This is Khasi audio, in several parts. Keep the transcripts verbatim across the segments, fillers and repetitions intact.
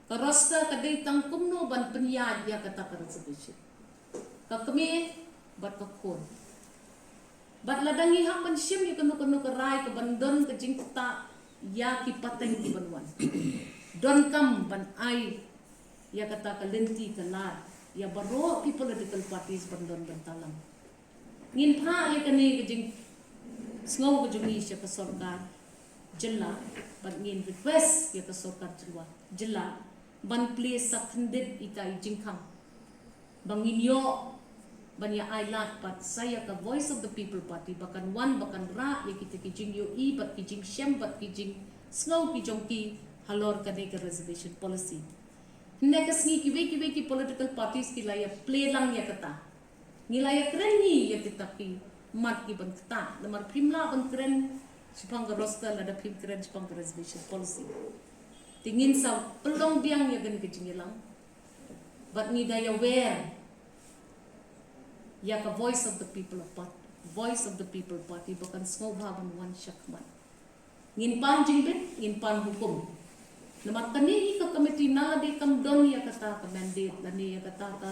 Ka roster ka dei tang kumno ban pynïaid ïa kata ka reservation. Ka kmie bad ka khun. Bad lada ngi hap ban shim ïa kano kano ka rai ka ban don ka jingktah ïa ki pateng ki ban wan. Donkam ban ai ïa kata ka lynti ka lad ïa baroh ki political parties ban don bynta lang. Ngin phah ïa kane ka jingsngew ka jong ngi sha ka sorkar jylla, bad ngin request ïa ka sorkar jylla, jylla ban plie sa khyndiat ïa ka jingkhang ba ngin ïoh ban ïa ai lad pat sa ïa ka Voice of the People Party ba kan wan ba kan rah ïa kita ki jingïohi bad ki jingshem bad ki jingsngew ki jong ki halor kane ka reservation policy. Hynne ka sngi kiwei kiwei ki political parties ki la ïa plie lang ïa kata. Ngi la ïa kren ngi ïa kita ki mat ki ban ktah, namar phim lah ban kren shaphang ka roster lada phim kren shaphang ka reservation policy. Te ngin sa pynlong biang ïa kane ka jingïalang. Bad ngi da ïa wer ïa ka Voice of the People of Part-, Voice of the People Party ba kan sngewbha ban wan shakhmat. Ngin pan jingbit, ngin pan hukum. Namar kane hi ka committee na lade kam don ïa kata ka mandate lane ïa kata ka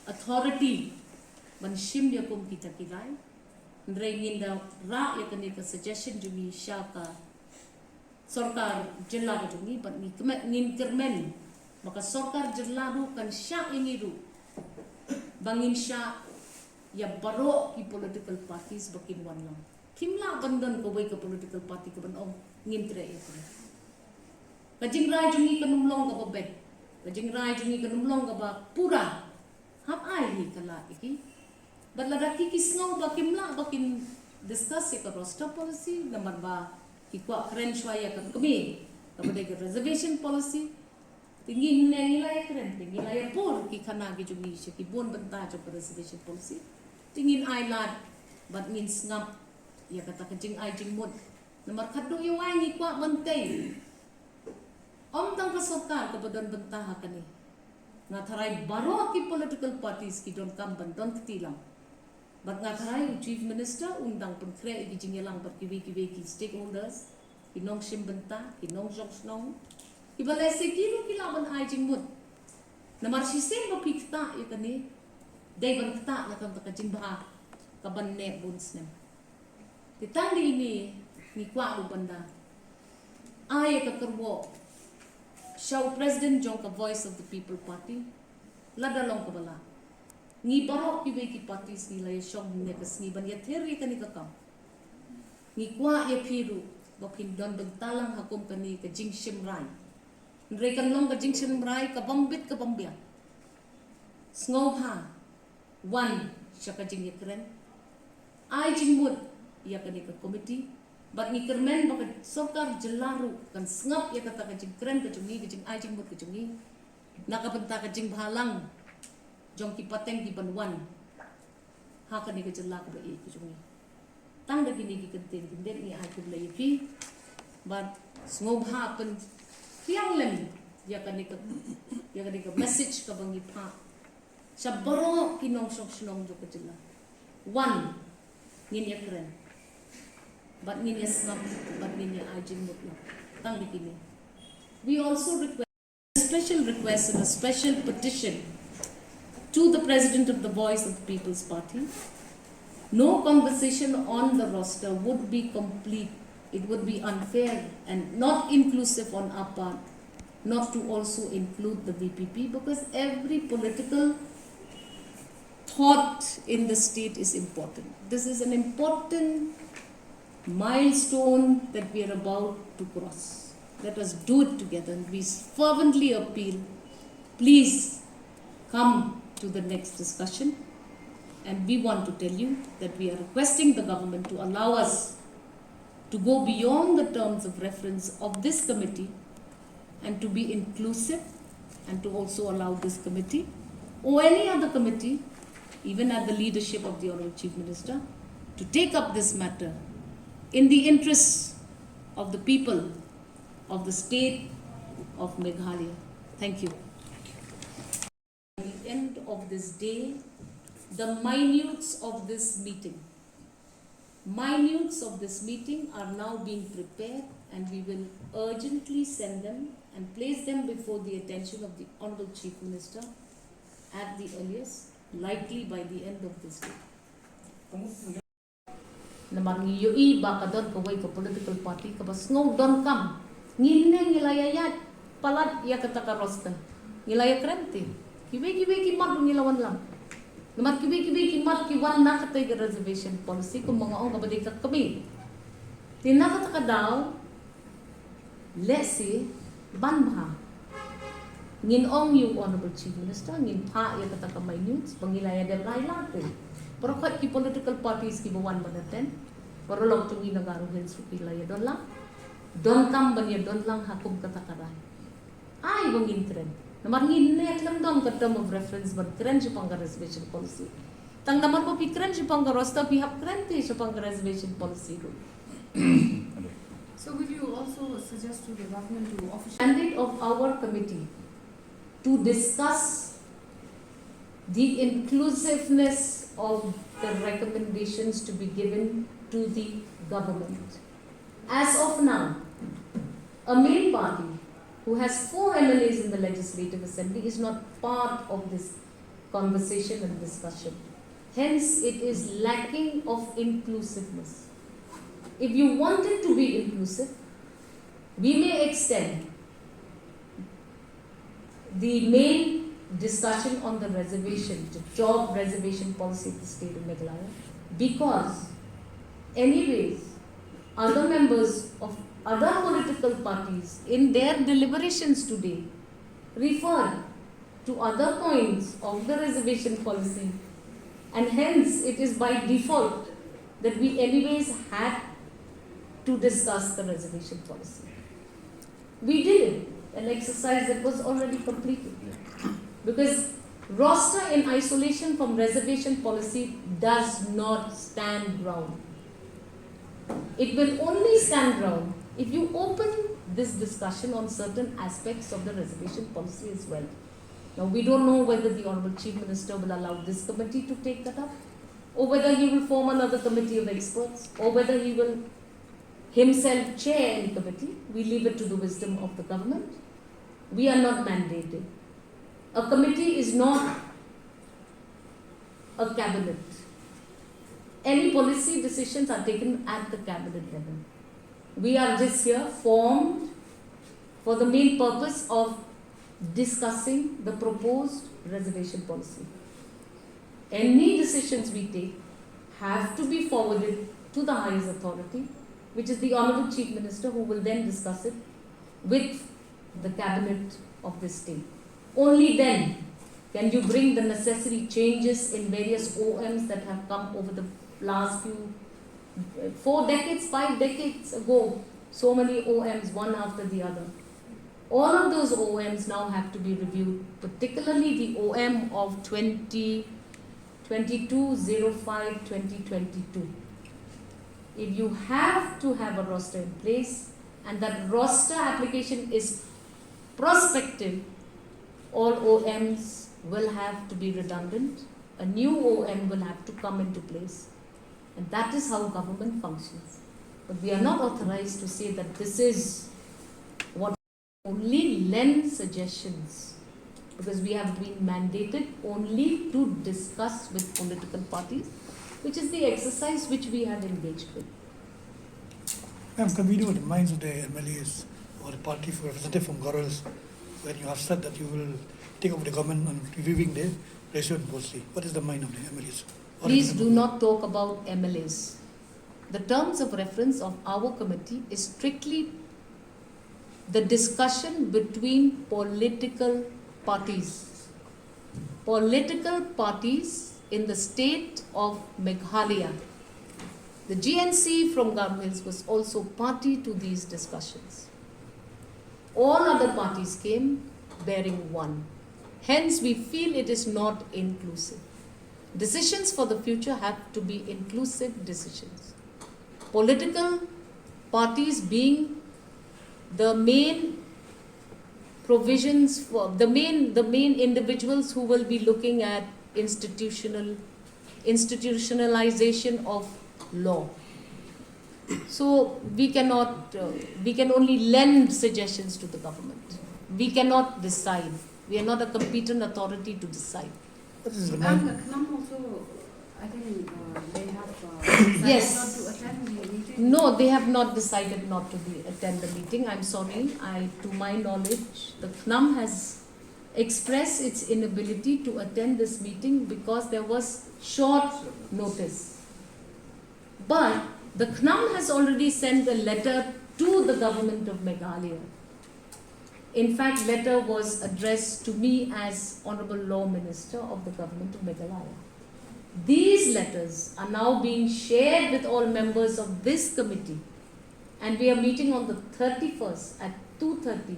authority ban shim ïa kum kita ki rai. Hynrei ngin da rah ïa kane ka suggestion jong ngi sha ka sorkar jylla ka jong ngi bad ngi kmen, ngin kyrmen ba ka sorkar jylla ruh kan shah ïa ngi ruh ba ngin shah ïa baroh ki political parties ba kin wan lang. Phim lah ban don kawei ka political party ka ban ong ngim treh ïa kane. Ka jingrai jong ngi kan ym long kaba beit, ka jingrai jong ngi kan ym long kaba pura. Hap ai ngi ka lad ïa ki. Bad lada ki ki sngew ba kim lah ba kin discuss ïa ka roster policy namar ba ki kwah kren shuwa ïa ka kmie kaba dei ka reservation policy. Te ngi hynne ngi la ïa kren, te ngi la ïa pur ki khana ki jong ngi sha ki bun bynta jong ka reservation policy. Te ngin ai lad bad ngin sngap ïa kata ka jingai jingmut. Namar khatduh ïa wai ngi kwah ban tei. Ym tang ka sorkar kaba don bynta ha kane. Nga tharai baroh ki political parties ki donkam ban don kti lang. Bad nga tharai u Chief Minister un dang pynkhreh ïa ki jingïalang bad kiwei kiwei ki stakeholders, ki nongshim bynta, ki nongshong shnong. Kiba lehse ki ruh ki lah ban ai jingmut. Namar shisien ba phi ktah ïa kane, dei ban ktah na ka bynta ka jingbha ka ban neh bun snem. Te tang da ine ngi kwah ruh ban da ai ïa ka kyrwoh sha u President jong ka Voice of the People Party, lada long kaba lah. Ngi baroh kiwei ki parties ngi la ïa shong hynne ka sngi ban ïathir ïa kane ka kam. Ngi kwah ïa phi ruh ba phin don bynta lang ha kum kane ka jingshim rai. Hynrei kan long ka jingshim rai ka bym bit ka bym biang. Sngewbha wan sha ka jingïakren, ai jingmut ïa kane ka committee. Bad ngi kyrmen ba ka sorkar jylla ruh kan sngap ïa kata ka jingkren ka jong ngi, ka jingai jingmut ka jong ngi na ka bynta ka jingbhalang jong ki pateng ki ban wan ha kane ka jylla kaba ïeit ka jong ngi. Tang da kine ki kyntien kyndit ngi ai khublei ïa phi. Bad sngewbha pynphriang lem ïa kane ka, ïa kane ka message kaba ngi phah sha baroh ki nongshong shnong jong ka jylla. Wan, ngin ïakren bad ngin ïasngap bad ngin ïa ai jingmut lang. Tang da kine. We also request a special request and a special petition to the President of the Voice of the People's Party. No conversation on the roster would be complete. It would be unfair and not inclusive on our part not to also include the V P P, because every political thought in the state is important. This is an important milestone that we are about to cross. Let us do it together. And we fervently appeal, please come to the next discussion. And we want to tell you that we are requesting the government to allow us to go beyond the terms of reference of this committee and to be inclusive and to also allow this committee or any other committee, even at the leadership of the Honorable Chief Minister, to take up this matter in the interests of the people of the state of Meghalaya. Thank you. At the end of this day, the minutes of this meeting, minutes of this meeting are now being prepared And we will urgently send them and place them before the attention of the Honorable Chief Minister at the earliest, likely by the end of this day. Namar ngi ïohi ba ka don kawei ka political party kaba sngew donkam. Ngin ne ngi la ïa ïaid palat ïa kata ka roster. Ngi la ïa kren te. Kiwei kiwei ki mat ngi la wan lang. Namar kiwei kiwei ki mat ki wan na kata ka reservation policy kumba nga ong kaba dei ka kmie. Te na kata ka daw, lehse ban bha ngin ong ïa u Honorable Chief Minister, ngin phah ïa kata ka minutes ba ngi la ïa dep lai lad te. Baroh ki political parties kiba wan ban attend, baroh lok jong ngi na Garo Hills ruh ki la ïa don lang. Donkam ban ïa don lang ha kum kata ka rai. Ai ba ngin kren. Namar ngin ne khlem don ka term of reference ban kren shaphang ka reservation policy. Tang namar ba phi kren shaphang ka roster, phi hap kren te shaphang ka reservation policy ruh. So will you also suggest to the government to officially Mandate of our committee to discuss the inclusiveness of the recommendations to be given to the government. As of now, a main party who has four M L As in the Legislative Assembly is not part of this conversation and discussion. Hence, it is lacking of inclusiveness. If you want it to be inclusive, we may extend the main discussion on the reservation, the job reservation policy of the state of Meghalaya, because, anyways, other members of other political parties in their deliberations today referred to other points of the reservation policy, and hence it is by default that we, anyways, had to discuss the reservation policy. We did it, an exercise that was already completed. Because roster in isolation from reservation policy does not stand ground. It will only stand ground if you open this discussion on certain aspects of the reservation policy as well. Now, we don't know whether the Honorable Chief Minister will allow this committee to take that up, or whether he will form another committee of experts, or whether he will himself chair any committee. We leave it to the wisdom of the government. We are not mandated. A committee is not a cabinet. Any policy decisions are taken at the cabinet level. We are just here formed for the main purpose of discussing the proposed reservation policy. Any decisions we take have to be forwarded to the highest authority, which is the Honorable Chief Minister, who will then discuss it with the cabinet of this state. Only then can you bring the necessary changes in various O Ms that have come over the last few, uh, four decades, five decades ago. So many O Ms, one after the other. All of those O Ms now have to be reviewed, particularly the O M of twenty twenty-two oh five twenty twenty-two. If you have to have a roster in place and that roster application is prospective, all O Ms will have to be redundant. A new O M will have to come into place. And that is how government functions. But we are not authorized to say that this is what, only lend suggestions, because we have been mandated only to discuss with political parties, which is the exercise which we have engaged with. Ma'am, can we know the minds of the M L As or the party representative from Garo Hills when you have said that you will take over the government on reviewing the reservation policy? What is the mind of the M L As? Or Please the do not talk about M L As. The terms of reference of our committee is strictly the discussion between political parties. Political parties in the state of Meghalaya. The G N C from Garo Hills was also party to these discussions. All other parties came bearing one. Hence, we feel it is not inclusive. Decisions for the future have to be inclusive decisions. Political parties being the main provisions for the main the main individuals who will be looking at institutional institutionalization of law. So we cannot, uh, we can only lend suggestions to the government. We cannot decide. We are not a competent authority to decide. What is the And man? the CNAM also, I think uh, they have uh, decided Yes. not to attend the meeting. No, they have not decided not to be, attend the meeting. I'm sorry. I, to my knowledge, the CNAM has expressed its inability to attend this meeting because there was short notice. But the CNAM has already sent a letter to the government of Meghalaya. In fact, letter was addressed to me as Honorable Law Minister of the Government of Meghalaya. These letters are now being shared with all members of this committee, and we are meeting on the thirty-first at two thirty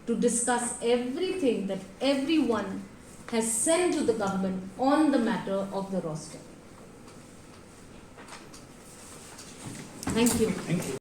to discuss everything that everyone has sent to the government on the matter of the roster. Thank you. Thank you.